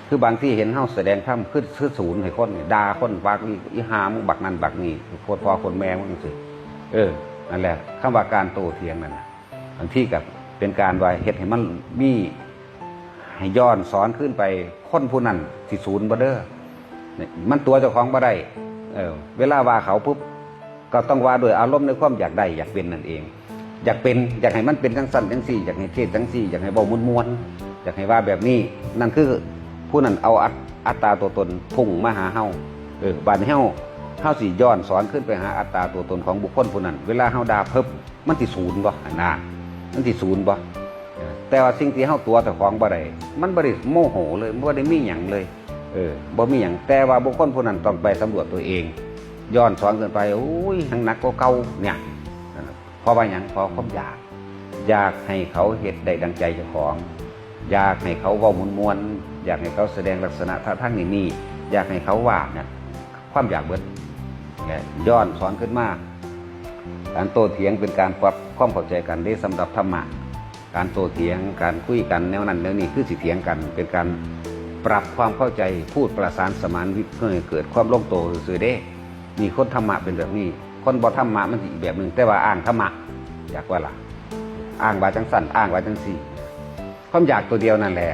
ຄືບາງທີເຫັນເຮົາສະແດງທຳ ຄື ຄືສູນໃຫ້ຄົນນີ້ ດ່າຄົນ ປາກນີ້ ອີຫ່າມຶງ ບັກນັ້ນບັກນີ້ ໂຄດພໍ່ໂຄດແມ່ມຶງ ຈັ່ງຊີ້. ເອີ ນັ້ນແຫຼະ ຄຳວ່າການໂຕ້ຖຽງນັ້ນນະ ບາງທີກໍເປັນການວ່າເຮັດໃຫ້ມັນມີ ໃຫ້ຍ້ອນສອນຄືນໄປ ຄົນຜູ້ນັ້ນຊິສູນບໍ່ເດີ ມັນຕົວະເຈົ້າຂອງບໍ່ໄດ້. ເອີ ເວລາວ່າເຂົາປຸບ ກໍຕ້ອງວ່າດ້ວຍອາລົມໃນຄວາມຢາກໄດ້ຢາກເປັນນັ້ນເອງ. ຢາກເປັນ ຢາກໃຫ້ມັນເປັນຈັ່ງຊັ້ນຈັ່ງຊີ້ ຢາກໃຫ້ເທດຈັ່ງຊີ້ ຢາກໃຫ້ເວົ້າມ່ວນໆ ຢາກໃຫ້ວ່າແບບນີ້. ນັ້ນຄືຜູ້ນັ້ນເອົາອັດ ອັດຕາຕົວຕົນພຸ່ງມາຫາເຮົາ. ເອີ ບາດນີ້ເຮົາ ເຮົາຊິຍ້ອນສອນຄືນໄປຫາອັດຕາຕົວຕົນຂອງບຸກຄົນຜູ້ນັ້ນ ເວລາເຮົາດ່າເພິບ ມັນຊິສູນບໍ່ຫັ້ນນະ? ມັນຊິສູນບໍ່? ເອີ ແຕ່ວ່າສິ່ງທີ່ເຮົາຕົວະເຈົ້າຂອງບໍ່ໄດ້ ມັນບໍ່ໄດ້ໂມໂຫເລີຍ ບໍ່ໄດ້ມີຫຍັງເລີຍ. ເອີ ບໍ່ມີຫຍັງ ແຕ່ວ່າບຸກຄົນຜູ້ນັ້ນຕ້ອງໄປສຳຫຼວດຕົວເອງ ຍ້ອນສອນຂຶ້ນໄປ ໂອ້ຍ ຍັງໜັກກວ່າເກົ່າເນຍ. ເພາະວ່າຫຍັງ? ເພາະຄວາມຢາກ ຢາກໃຫ້ເຂົາເຮັດໄດ້ດັ່ງໃຈເຈົ້າຂອງ ຢາກໃຫ້ເຂົາເວົ້າມ່ວນໆ ຢາກໃຫ້ເຂົາສະແດງລັກສະນະທ່າທາງນີ້ໆ ຢາກໃຫ້ເຂົາວ່ານັ້ນ ຄວາມຢາກເບິດ ແລະ ຍ້ອນສອນຂຶ້ນມາ. ການໂຕ້ຖຽງເປັນການປັບຄວາມເຂົ້າໃຈກັນເດ້ ສຳລັບທຳມະ. ການໂຕ້ຖຽງ ການຄຸຍກັນແນວນັ້ນແນວນີ້ ຄືຊິຖຽງກັນ ເປັນການປັບຄວາມເຂົ້າໃຈ ພູດປະສານສະໝານວິດ ເພື່ອໃຫ້ເກີດຄວາມລົງໂຕຊື່ໆເດ້. ນີ້ຄົນທຳມະເປັນແບບນີ້ ຄົນບໍ່ທຳມະມັນຊິອີກແບບໜຶ່ງ ແຕ່ວ່າອ້າງທຳມະ ຢາກວ່າລະ ອ້າງວ່າຈັ່ງຊັ້ນ ອ້າງວ່າຈັ່ງຊີ້. ຄວາມຢາກຕົວດຽວນັ້ນແຫຼະ